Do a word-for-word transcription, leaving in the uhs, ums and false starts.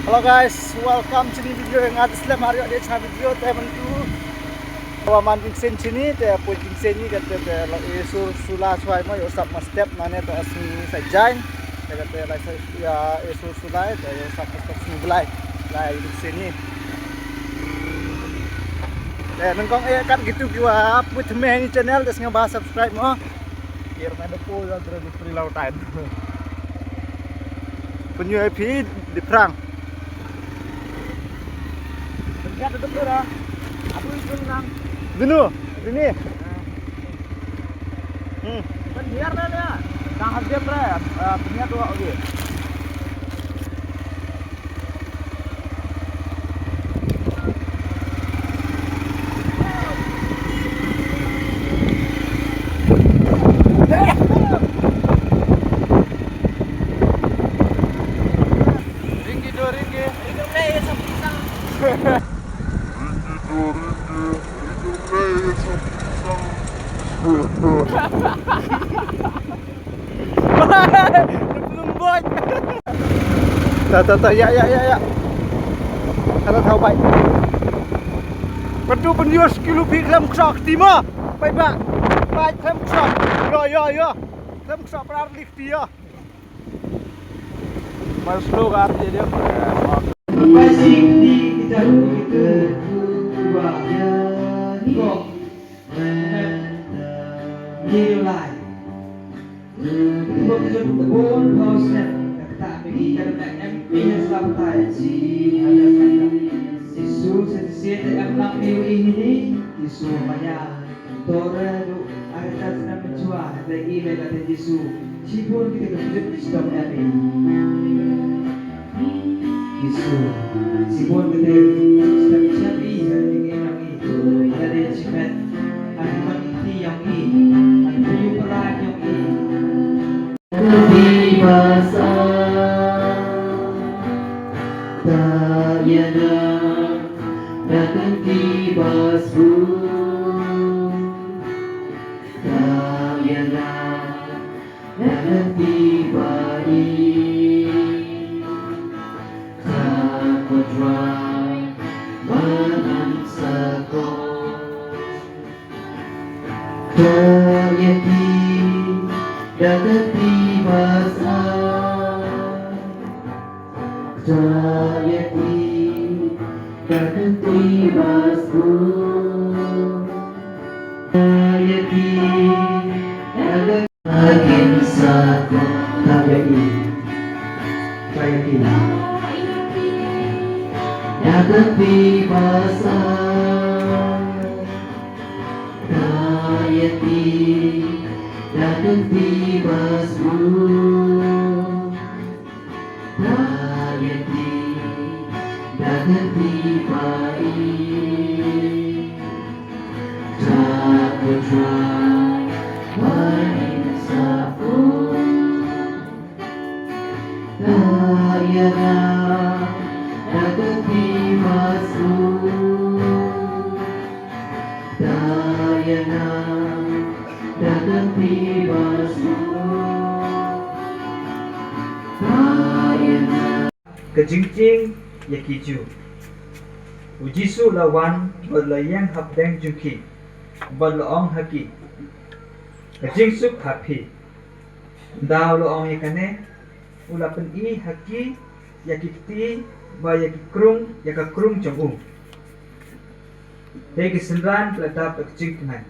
Hello guys, welcome to the video. Nga da slem har ïoh dei cha video te mynta. Wa man jingsien chini te poi jingsien ni kate te la e sur sula swai mo ïoh sap ma step nane te asni sa jain. Te kate la sa ya e sur sula te ïoh sap ma step sni belai. La jingsien ni. Te nengkong e kat gitu kiwa put me ni channel te snga ba subscribe mo. Kier main depo ya dre dupri lau tain. Penyu epi di perang. Penyu tutup tu dah. Aku ikut nang. Dinu, dini. Hmm. Penyiar dah dia. Tang harus dia pre. Penyiar tu oke. Ringgit dua ringgit. Ringgit dua ringgit. Ringgit dua ringgit. Ringgit dua ringgit. Lembut. Ta ta ta ya ya ya ya. Kata tau bai. Patu penjus kilo pi klem ksak tima. Bai ba. Bai klem ksak. Ya ya ya. Klem ksak perar lik dia. Mas lo kat dia dia. Bai sing di kita kita. Dua. Kok. Ni lai. Bun bun bun bun bun bun. Kata ni kata M P yang selamat. Ada kata. Jisu sesi sesi em lang ni ini. Jisu maya. Tora du arta sna menchua. Ada ile kata Jisu. Sibun kita kejut stok M P. Jisu. Sibun kete step chapi sa ding e nang i. Ada dei chimet. An man ti yang i. An piu peran yang i. Ti basa. Ta ya na. Na kan ti bas bu. Ta ya na. Nagati bari Kha kotrai Banan sako Kayati Nagati basa Kayati Nagati basu Kayati Nagati Akin sako Kayati Kayati Nagati basa Kayati Nagati basu Kayati Nagati bai Kayati Kayati Kayati Nagati basu Kayati Nagati basu Kayati Ka jingtieng ïa ki Jiw. U Jisu u la wan bad u la ïeng hapdeng jong ki bad u la ong ha ki, ka jingsuk ha phi. Ynda u la ong ïa kane, u la pyni ha ki ïa ki kti bad ïa ki krung, ïa ka krung jong u. Te ki synran ki la dap da ka jingkmen.